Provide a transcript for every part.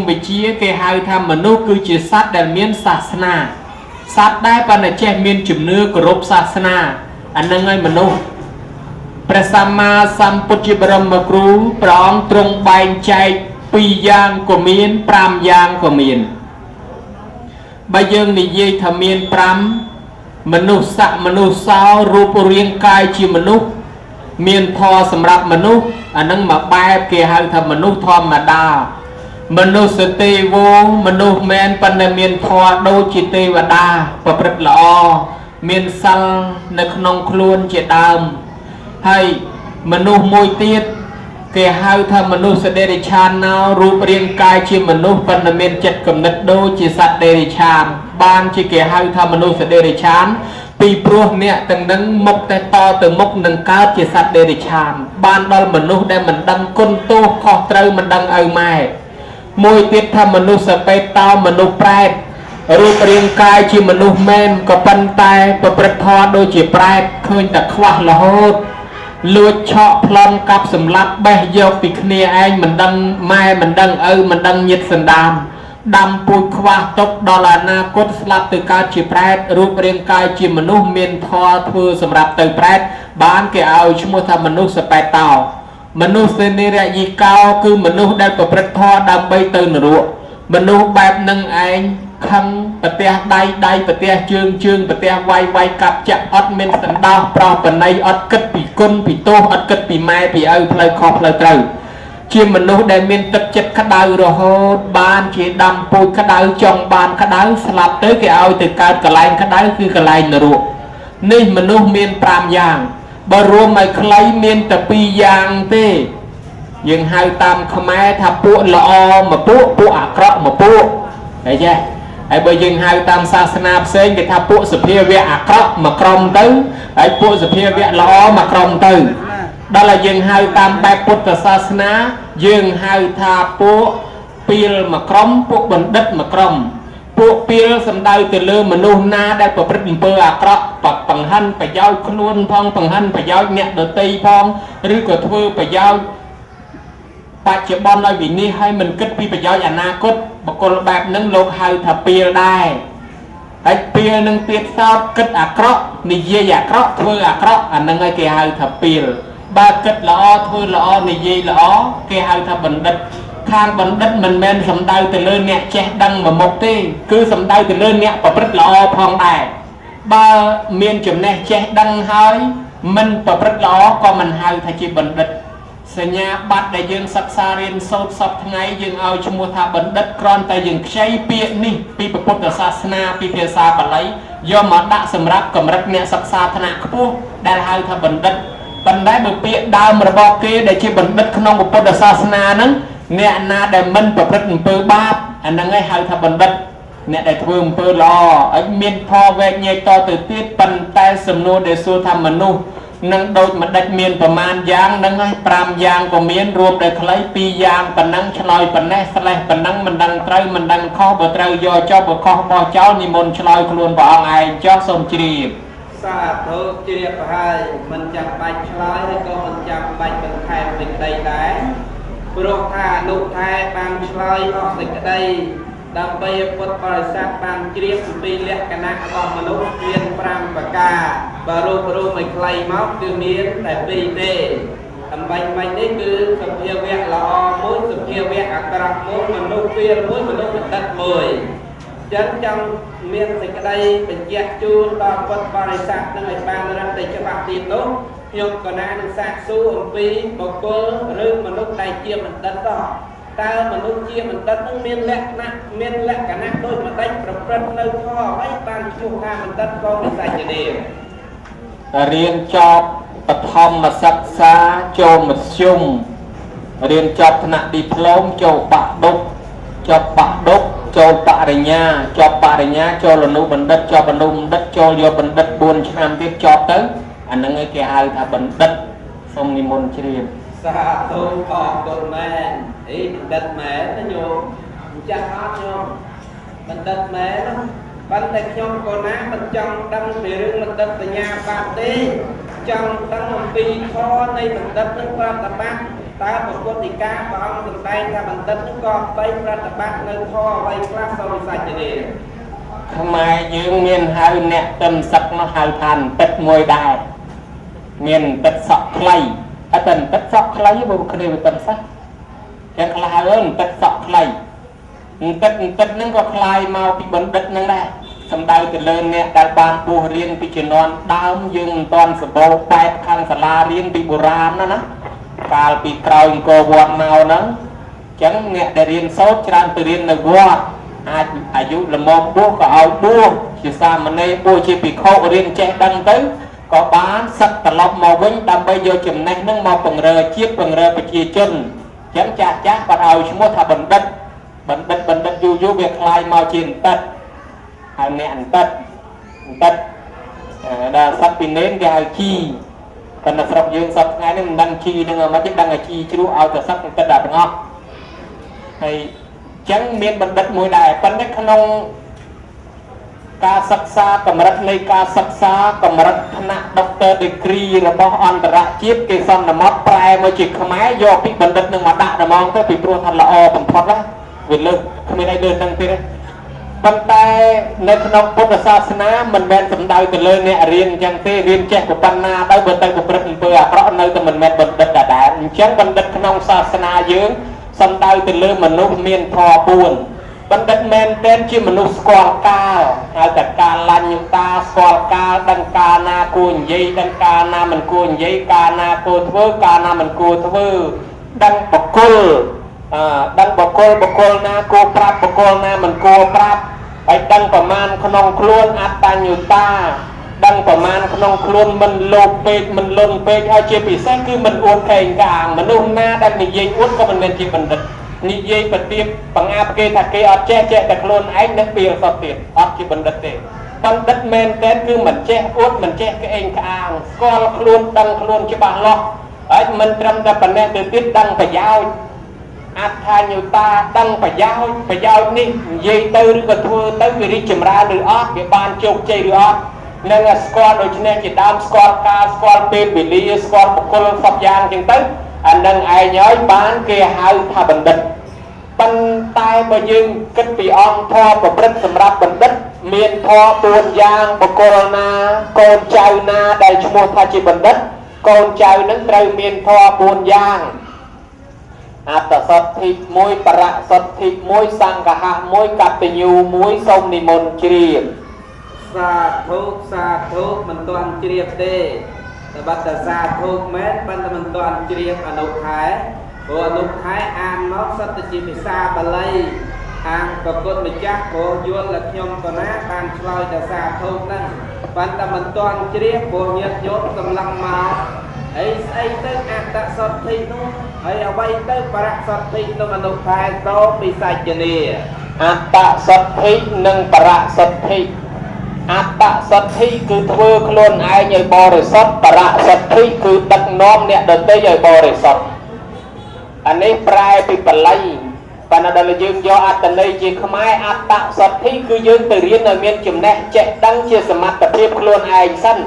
វិជ្ជាគេហៅថាមនុស្សគឺជាសត្វដែលមានសាសនាសត្វដែរប៉ុន្តែចេះមានជំនឿគោរពសាសនាអានឹងហើយមនុស្សព្រះសម្មាសម្ពុទ្ធជាបរមគ្រូព្រះអង្គទ្រង់បែងចែក2យ៉ាងក៏មាន5យ៉ាងក៏មានបើយើងនិយាយថាមាន5មនុស្សស័កមនុស្សសោរូបរាងកាយជាមនុស្សមានធម៌សម្រាប់មនុស្សអានឹងមួយបែបគេហៅថាមនុស្សធម្មតាមនុស្សទេវោមនុស្សមែនប៉ុន្តែមានធម៌ដូចជាទេវតាប្រព្រឹត្តល្អមានសិលនៅក្នុងខ្លួនជាដើមហើយមនុស្សមួយទៀតគេហៅថាមនុស្សដេរិឆានណោរូបរាងកាយជាមនុស្សប៉ុន្តែមានចិត្តគំនិតដូចជាសត្វដេរិឆានបានជាគេហៅថាមនុស្សដេរិឆានពីព្រោះអ្នកទាំងនឹងមុខតែតទៅមុខនឹងកើតជាសត្វដេរិឆានបានដល់មនុស្សដែលមិនដឹងគុណទោសខុសត្រូវមិនដឹងឪម៉ែមួយទៀតថាមនុស្សបេតោមនុស្សប្រែតរូបរាងកាយជាមនុស្សមែនក៏ប៉ុន្តែប្រព្រឹត្តធម៌ដូចជាប្រែតឃើញតែខ្វះរហូតលួចឆក់ប្លន់កាប់សម្លាប់បេះយកពីគ្នាឯងមិនដឹងម៉ែមិនដឹងឪមិនដឹងញាតិសន្តានដាំពូជខ្វះទុកដល់អនាគតស្លាប់ទៅកើតជាប្រែតរូបរាងកាយជាមនុស្សមានធម៌ធ្វើសម្រាប់ទៅប្រែតបានគេឲ្យឈ្មោះថាមនុស្សបេតោមនុស្សនិរយិកោគឺមនុស្សដែលប្រព្រឹត្តធម៌ដើម្បីទៅនរកមនុស្សបែបនឹងឯងខឹងប្រទះដៃដៃប្រទះជើងជើងប្រទះវាយវាយកាប់ចាក់អត់មានសន្តោសប្រោសបណៃអត់គិតពីគុណពីទោសអត់គិតពីម៉ែពីឪផ្លូវខុសផ្លូវត្រូវជាមនុស្សដែលមានទឹកចិត្តក្តៅរហូតបានជាដាំពូជក្តៅចង់បានក្តៅស្លាប់ទៅគេឲ្យទៅកើតកន្លែងក្តៅគឺកន្លែងនរកនេះមនុស្សមាន5យ៉ាងបើរួមឲ្យខ្លីមានតែ2យ៉ាងទេយើងហៅតាមខ្មែរថាពួកល្អមួយពួកពួកអាក្រក់មួយពួកឃើញទេហើយបើយើងហៅតាមសាសនាផ្សេងគេថាពួកសភាវៈអាក្រក់មួយក្រុមទៅហើយពួកសភាវៈល្អមួយក្រុមទៅដល់តែយើងហៅតាមបែបពុទ្ធសាសនាយើងហៅថាពួកពីលមួយក្រុមពួកបណ្ឌិតមួយក្រុមពួកពីលសំដៅទៅលើមនុស្សណាដែលប្រព្រឹត្តអំពើអាក្រក់បង្ហាញប្រយោជន៍ខ្លួនផងបង្ហាញប្រយោជន៍អ្នកដទៃផងឬក៏ធ្វើប្រយោជន៍បច្ចុប្បន្នឲ្យវិនិច្ឆ័យឲ្យមិនគិតពីប្រយោជន៍អនាគតបុគ្គលបែបហ្នឹងលោកហៅថាពីលដែរហើយពីលនឹងទៀតសោតគិតអាក្រក់និយាយអាក្រក់ធ្វើអាក្រក់អាហ្នឹងឲ្យគេហៅថាពីលបើគិតល្អធ្វើល្អនិយាយល្អគេហៅថាបណ្ឌិតខាងបណ្ឌិតមិនមែនសំដៅទៅលើអ្នកចេះដឹងមួយមុខទេគឺសំដៅទៅលើអ្នកប្រព្រឹត្តល្អផងដែរបើមានចំណេះចេះដឹងហើយមិនប្រព្រឹត្តល្អក៏មិនហៅថាជាបណ្ឌិតសញ្ញាបត្រដែលយើងសិក្សារៀនសូត្រសពថ្ងៃយើងឲ្យឈ្មោះថាបណ្ឌិតគ្រាន់តែយើងខ្ចីពាក្យនេះពីពុទ្ធសាសនាពីភាសាបាលីយកមកដាក់សម្រាប់កម្រិតអ្នកសិក្សាថ្នាក់ខ្ពស់ដែលហៅថាបណ្ឌិតប៉ុន្តែបើពាក្យដើមរបស់គេដែលជាបណ្ឌិតក្នុងពុទ្ធសាសនាហ្នឹងអ្នកណាដែលមិនប្រព្រឹត្តអំពើបាបអាហ្នឹងឯងហៅថាបណ្ឌិតអ្នកដែលធ្វើអំពើល្អឲ្យមានធម៌វែកញែកតទៅទៀតប៉ុន្តែសំណួរដែលសួរថាមនុស្សនឹងដូចម្ដេចមានប្រមាណយ៉ាងនឹងហើយ5យ៉ាងក៏មានរួមដល់ខ្លី2យ៉ាងប៉ុណ្ណឹងឆ្លើយប៉ុណ្ណេះស្លេះប៉ុណ្ណឹងមិនដឹងត្រូវមិនដឹងខុសបើត្រូវយកចុះបើខុសបោះចោលនិមន្តឆ្លើយខ្លួនព្រះអង្គឯងចុះសូមជ្រាបសាធុជ្រាបហើយមិនចាំបាច់ឆ្លើយឬក៏មិនចាំបាច់បន្ថែមសេចក្តីដែរព្រោះថាលោកថែបានឆ្លើយអស់សេចក្តីដើម្បីឲ្យពុទ្ធបរិស័ទបានជ្រាបអំពីលក្ខណៈរបស់មនុស្សមាន5ប្រការបើរូបរួមឲ្យខ្លីមកគឺមានតែ2ទេអំបញ្ញមិញនេះគឺសភាវៈល្អមួយសភាវៈអាក្រក់មួយមនុស្សវាលមួយមនុស្សបណ្ឌិតមួយចឹងចង់មានសេចក្តីបញ្ជាក់ជូនដល់ពុទ្ធបរិស័ទនឹងឲ្យបានរឹងតែច្បាស់ទៀតនោះខ្ញុំកណានឹងសាកសួរអំពីបុគ្គលឬមនុស្សដែលជាបណ្ឌិតតើមនុស្សជាបណ្ឌិតនឹងមានលក្ខណៈដូចម្ដេចប្រព្រឹត្តនៅធម៌អ្វីបានឈ្មោះថាបណ្ឌិតក៏វិសាចនារៀនចប់បឋមសិក្សាចូលមធ្យមរៀនចប់ថ្នាក់ឌីប្លូមចូលបាក់ឌុបចប់បាក់ឌុបចូលបរិញ្ញាចប់បរិញ្ញាចូលអនុបណ្ឌិតចប់អនុបណ្ឌិតចូលយកបណ្ឌិត4ឆ្នាំទៀតចប់ទៅអាហ្នឹងឯងគេហៅថាបណ្ឌិតសូមនិមន្តជ្រាបសាធុអរគុណមែនអីបណ្ឌិតមែនណាញោមចាស់អត់ញោមបណ្ឌិតមែនប៉ុន្តែខ្ញុំក៏ណាមិនចង់ដឹងពីរឿងបណ្ឌិតបញ្ញាបាត់ទេចង់ដឹងអំពីធម៌នៃបណ្ឌិតនឹងប្រតិបត្តិ តើព្រះពុទ្ធដីកាព្រះអង្គសម្ដែងថាបណ្ឌិតនឹងក៏បីប្រតិបត្តិនៅធម៌អ្វីខ្លះសូមវិសាចនា ខ្មែរយើងមានហៅអ្នកទឹមសឹកនោះហៅថាអន្តិតមួយដែរមានអន្តិតសក់ខ្លីអត់តែអន្តិតសក់ខ្លីបើគ្នាវាទឹមសឹកចឹងខ្លះហៅអន្តិតសក់ខ្លីអន្តិតអន្តិតហ្នឹងក៏คล้ายមកពីបណ្ឌិតហ្នឹងដែរសំដៅទៅលើអ្នកដែលបានបួសរៀនពីជំនាន់ដើមយើងមិនទាន់សម្បូរបែបខាងសាលារៀនពីបុរាណណាណាកាលពីក្រោយអង្គរវត្តមកហ្នឹងចឹងអ្នកដែលរៀនសូត្រច្រើនទៅរៀននៅវត្តអាចអាយុល្មមបួសក៏ឲ្យបួសជាសាមណេរបួសជាភិក្ខុរៀនចេះដឹងទៅក៏បានសឹកត្រឡប់មកវិញដើម្បីយកចំណេះហ្នឹងមកពង្រើជាតិពង្រើប្រជាជនចឹងចាស់ចាស់គាត់ឲ្យឈ្មោះថាបណ្ឌិតបណ្ឌិតបណ្ឌិតយូរយូរវាคล้ายមកជាអន្តិតហើយអ្នកអន្តិតអន្តិតដល់សត្វពីនេនគេហៅជីប៉ុន្តែស្រុកយើងសប្តាហ៍ថ្ងៃនេះមិនដឹងជីនឹងមិនទេដឹងតែជីជ្រក់ឲ្យតែសត្វអន្តិតដល់ទាំងអស់ហើយចឹងមានបណ្ឌិតមួយដែរប៉ុន្តែក្នុងការសិក្សាកម្រិតនៃការសិក្សាកម្រិតថ្នាក់ Doctor Degree របស់អន្តរជាតិគេសន្មត់ប្រែមកជាខ្មែរយកពីបណ្ឌិតនឹងមកដាក់តែហ្មងទៅពីព្រោះថាល្អបំផុតណាវាលើសគ្មានអីលើសនឹងទៀតទេប៉ុន្តែនៅក្នុងពុទ្ធសាសនាមិនមែនសំដៅទៅលើអ្នករៀនអញ្ចឹងទេរៀនចេះប៉ុណ្ណាទៅបើទៅប្រព្រឹត្តអំពើអាក្រក់នៅតែមិនមែនបណ្ឌិតដដែលអញ្ចឹងបណ្ឌិតក្នុងសាសនាយើងសំដៅទៅលើមនុស្សមានធម៌4បណ្ឌិតមែនទែនជាមនុស្សស្គាល់កាលហៅថាកាលញ្ញតាស្គាល់កាលដឹងកាលណាគួរនិយាយដឹងកាលណាមិនគួរនិយាយកាលណាគួរធ្វើកាលណាមិនគួរធ្វើដឹងបុគ្គលដឹងបុគ្គលបុគ្គលណាគួរប្រាប់បុគ្គលណាមិនគួរប្រាប់ហើយដឹងប្រមាណក្នុងខ្លួនអត្តញ្ញតាដឹងប្រមាណក្នុងខ្លួនមិនលោភពេកមិនលន់ពេកហើយជាពិសេសគឺមិនអួតខេងកាងមនុស្សណាដែលនិយាយអួតក៏មិនមែនជាបណ្ឌិតនិយាយប្រទៀបបង្អាប់គេថាគេអត់ចេះចេះតែខ្លួនឯងនឹងពីអសតទៀតអត់ជាបណ្ឌិតទេបណ្ឌិតមែនទែនគឺមិនចេះអួតមិនចេះក្អេងក្អាងស្គាល់ខ្លួនដឹងខ្លួនច្បាស់លាស់ហើយមិនត្រឹមតែប៉ុណ្ណេះទៅទៀតដឹងប្រយោជន៍អត្ថាញ្ញតាដឹងប្រយោជន៍ប្រយោជន៍នេះនិយាយទៅឬក៏ធ្វើទៅវារីកចម្រើនឬអត់វាបានជោគជ័យឬអត់នឹងស្គាល់ដូច្នេះជាដើមស្គាល់ការស្គាល់ពេលវេលាស្គាល់បុគ្គលសពយ៉ាងចឹងទៅអានឹងឯងហើយបានគេហៅថាបណ្ឌិតប៉ុន្តែបើយើងគិតពីអង្គធម៌ប្រព្រឹត្តសម្រាប់បណ្ឌិតមានធម៌4យ៉ាងបុគ្គលណាកូនចៅណាដែលឈ្មោះថាជាបណ្ឌិតកូនចៅនឹងត្រូវមានធម៌4យ៉ាងអត្តសទ្ធិ1បរសទ្ធិ1សង្ឃហៈ1កតញ្ញូ1សូមនិមន្តជ្រាប សាធុសាធុមិនទាន់ជ្រាបទេតែបាត់តែសាធុមែនប៉ុន្តែមិនទាន់ជ្រាបអនុខែព្រោះអនុខែអានមកសត្វតែជាភាសាបាលីអាងប្រគុណម្ចាស់ព្រោះយល់តែខ្ញុំកណាបានឆ្លើយតែសាធុហ្នឹងប៉ុន្តែមិនទាន់ជ្រាបព្រោះញាតិញោមសម្លឹងមកអីស្អីទៅអត្តសទ្ធិនោះហើយអ្វីទៅបរសទ្ធិនោះអនុខែតពិសាចនី អត្តសទ្ធិនិងបរសទ្ធិអត្តសទ្ធិគឺធ្វើខ្លួនឯងឲ្យបរិសុទ្ធបរសទ្ធិគឺដឹកនាំអ្នកដទៃឲ្យបរិសុទ្ធអានេះប្រែពីបាលីប៉ុន្តែដល់យើងយកអត្តន័យជាខ្មែរអត្តសទ្ធិគឺយើងទៅរៀនឲ្យមានចំណេះចេះដឹងជាសមត្ថភាពខ្លួនឯងសិន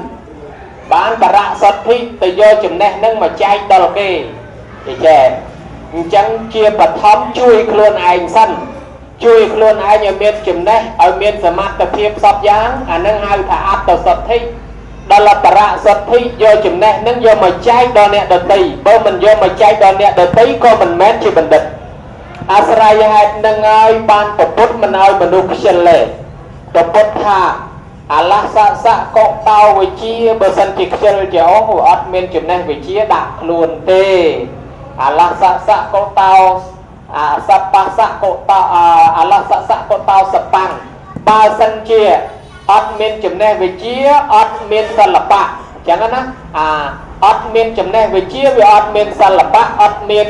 បានបរសទ្ធិទៅយកចំណេះនឹងមកចែកដល់គេចេះអញ្ចឹងជាបឋមជួយខ្លួនឯងសិនជួយខ្លួនឯងឲ្យមានចំណេះឲ្យមានសមត្ថភាពសពយ៉ាងអានឹងហៅថាអត្តសទ្ធិដល់បរសទ្ធិយកចំណេះនឹងយកមកចែកដល់អ្នកដទៃបើមិនយកមកចែកដល់អ្នកដទៃក៏មិនមែនជាបណ្ឌិតអាស្រ័យហេតុនឹងហើយបានប្រពុតមិនឲ្យមនុស្សខ្ជិលទេប្រពុតថាអលសសៈកតោវិជាបើសិនជាខ្ជិលជាអូអត់មានចំណេះវិជាដាក់ខ្លួនទេអលសសៈកតោអសបសៈកតោអលសសៈកតោសបាំងបើសិនជាអត់មានចំណេះវិជាអត់មានសិល្បៈអញ្ចឹងណាអាអត់មានចំណេះវិជាវាអត់មានសិល្បៈអត់មាន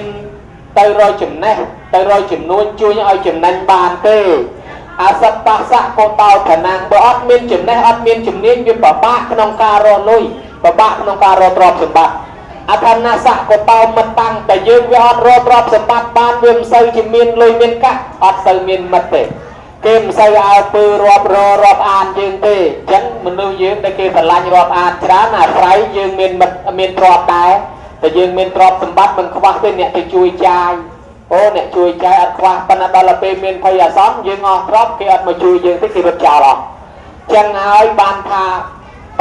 ទៅរកចំណេះទៅរកចំនួនជួយឲ្យចំណេញបានទេអសបសៈកតោឋានៈបើអត់មានចំណេះអត់មានជំនាញវាពិបាកក្នុងការរកលុយពិបាកក្នុងការរកទ្រព្យសម្បត្តិអធនសៈកតោមិនតាំងតែយើងវាអត់រកទ្រព្យសម្បត្តិបានវាមិនសូវជាមានលុយមានកាក់អត់សូវមានមិត្តទេគេមិនសូវឲ្យពើរាប់ររាប់អានយើងទេអញ្ចឹងមនុស្សយើងដែលគេស្រឡាញ់រាប់អានច្រើនអាស្រ័យយើងមានមិត្តមានទ្រព្យដែរ តែយើងមានទ្រព្យសម្បត្តិមិនខ្វះទេអ្នកទៅជួយចាយអូអ្នកជួយចាយអត់ខ្វះប៉ុន្តែដល់ទៅពេលមានភ័យអាសន្នយើងអស់ទ្រព្យគេអត់មកជួយយើងទេគេរត់ចោលអស់ចឹងហើយបានថា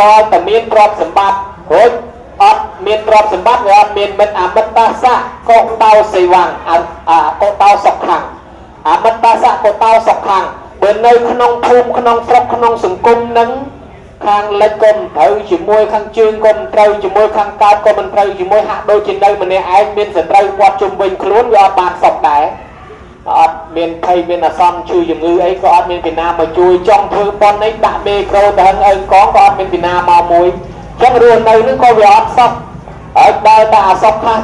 តើតែមានទ្រព្យសម្បត្តិរួចអត់មានទ្រព្យសម្បត្តិវាអត់មានមិត្តអមិត្តតាសៈកុតោសេវੰអាកុតោសុខੰអមិត្តតាសៈកុតោសុខੰបើនៅក្នុងភូមិក្នុងស្រុកក្នុងសង្គមនឹងខាងលិចក៏មិនត្រូវជាមួយខាងជើងក៏មិនត្រូវជាមួយខាងកើតក៏មិនត្រូវជាមួយហាក់ដូចជានៅម្នាក់ឯងមានសត្រូវព័ទ្ធជុំវិញខ្លួនវាអត់បានសុខដែរអត់មានភ័យមានអាសន្នឈឺជំងឺអីក៏អត់មានពីណាមកជួយចង់ធ្វើប៉ុនអីដាក់មេក្រូទៅហឹងឪកងក៏អត់មានពីណាមកមួយចឹងរស់នៅនឹងក៏វាអត់សុខហើយដល់តែអសុខខាត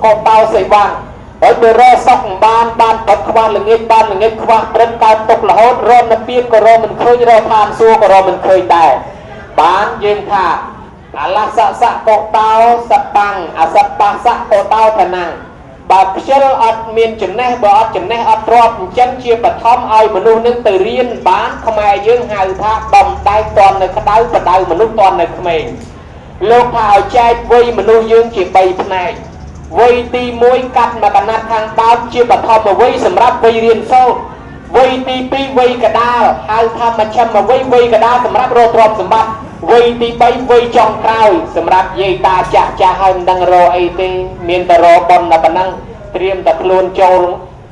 កតោសេវੰហើយបើរកសុខមិនបានបានព្រឹកខ្វះល្ងាចបានល្ងាចខ្វះព្រឹកកើតទុករហូតរកនៅពៀនក៏រកមិនឃើញរកឋានសួគ៌ក៏រកមិនឃើញដែរបានយើងថាអលសសៈកតោសបាំងអសបាសៈកតោឋានំបើខ្ជិលអត់មានចំណេះបើអត់ចំណេះអត់ទ្រព្យអញ្ចឹងជាបឋមឲ្យមនុស្សនឹងទៅរៀនបានខ្មែរយើងហៅថាបំដែកតន់នៅក្តៅបដៅមនុស្សតន់នៅក្មេងលោកថាឲ្យចែកវ័យមនុស្សយើងជា3ផ្នែកវ័យទី1កាត់មកកណាត់ខាងដើមជាបឋមវ័យសម្រាប់វ័យរៀនសូត្រវ័យទី2វ័យកដាលហៅថាមជ្ឈិមវ័យវ័យកដាលសម្រាប់រកទ្រព្យសម្បត្តិវ័យទី3វ័យចុងក្រោយសម្រាប់យាយតាចាស់ចាស់ហើយមិនដឹងរកអីទេមានតែរកប៉ុនតែប៉ុណ្ណឹងត្រៀមតែខ្លួនចូល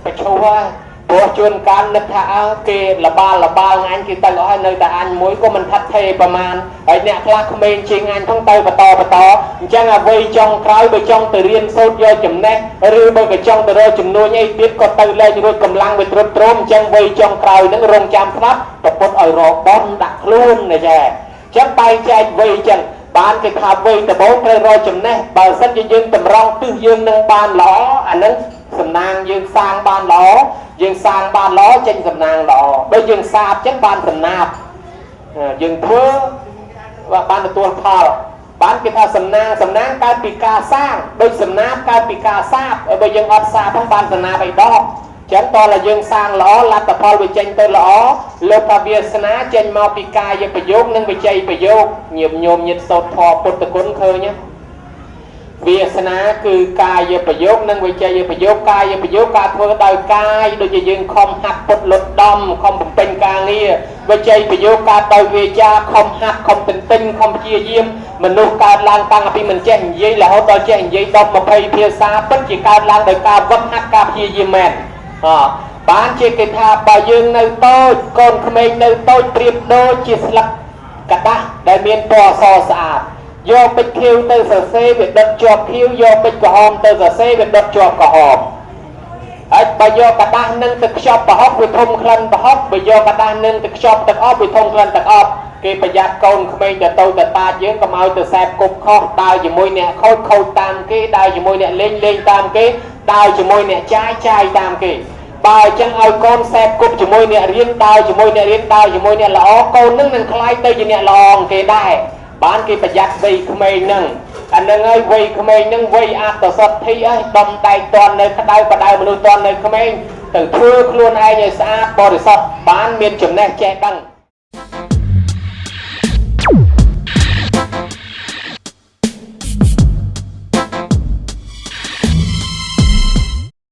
ប្រឈូហើយព្រោះជួនកាលនឹកថាអើគេលបាលលបាលអញគេទៅអស់ហើយនៅតែអញមួយក៏មិនថិតថេរប្រមាណហើយអ្នកខ្លះក្មេងជាងអញផងទៅបន្តបន្តអញ្ចឹងអ្វីចុងក្រោយបើចង់ទៅរៀនសូត្រយកចំណេះឬបើក៏ចង់ទៅរកជំនួញអីទៀតក៏ទៅលែងរួចកម្លាំងវាទ្រុឌទ្រោមអញ្ចឹងវ័យចុងក្រោយហ្នឹងរងចាំស្ដាប់ប្រពុតឲ្យរកប៉ុនដាក់ខ្លួនណាចាអញ្ចឹងបែងចែកវ័យអញ្ចឹងបានគេថាវ័យដំបូងត្រូវរកចំណេះបើសិនជាយើងតម្រង់ទិសយើងនឹងបានល្អអាហ្នឹងសំណាងយើងសាងបានល្អយើងសាងបានល្អចេញសំណាងល្អដូចយើងសាបចឹងបានសំណាបយើងធ្វើបានទទួលផលបានគេថាសំណាងសំណាងកើតពីការសាងដូចសំណាបកើតពីការសាបបើយើងអត់សាបផងបានសំណាបអីដកចឹងតើយើងសាងល្អលទ្ធផលវាចេញទៅល្អលោកថាវាសនាចេញមកពីកាយប្រយោគនិងវិជ័យប្រយោគញៀមញោមញាតសោតធម៌ពុទ្ធគុណឃើញទេវាសនាគឺកាយប្រយោគនិងវិជ័យប្រយោគកាយប្រយោគការធ្វើដោយកាយដូចជាយើងខំហាត់ពុតលុតដំខំបំពេញការងារវិជ័យប្រយោគការដោយវាចាខំហាត់ខំទន្ទិញខំព្យាយាមមនុស្សកើតឡើងតាំងពីមិនចេះនិយាយរហូតដល់ចេះនិយាយដល់20ភាសាពិតជាកើតឡើងដោយការវឹកហាត់ការព្យាយាមមែនអបានជាគេថាបើយើងនៅតូចកូនក្មេងនៅតូចប្រៀបដូចជាស្លឹកกระดาษដែលមានពណ៌សស្អាតយកប៊ិចខៀវទៅសរសេរវាដុតជាប់ខៀវយកប៊ិចក្រហមទៅសរសេរវាដុតជាប់ក្រហមហើយបើយកกระดาษនឹងទៅខ្ចប់ប្រហុកវាធំក្លិនប្រហុកបើយកกระดาษនឹងទៅខ្ចប់ទឹកអប់វាធំក្លិនទឹកអប់គេប្រយ័ត្នកូនក្មេងទៅទៅទៅតាចយើងកុំឲ្យទៅសែបគប់ខុសដើរជាមួយអ្នកខូចខូចតាមគេដើរជាមួយអ្នកលេងលេងតាមគេដើរជាមួយអ្នកចាយចាយតាមគេបើអញ្ចឹងឲ្យកូនសែបគប់ជាមួយអ្នករៀនដើរជាមួយអ្នករៀនដើរជាមួយអ្នកល្អកូននឹងនឹងក្លាយទៅជាអ្នកល្អគេដែរបានគេប្រយ័ត្នវ័យក្មេងហ្នឹងអានឹងហើយវ័យក្មេងហ្នឹងវ័យអត្តសទ្ធិហើយបំដែកតន់នៅក្តៅបដៅមនុស្សតន់នៅក្មេងទៅធ្វើខ្លួនឯងឲ្យស្អាតបរិសុទ្ធបានមានចំណេះចេះដឹង។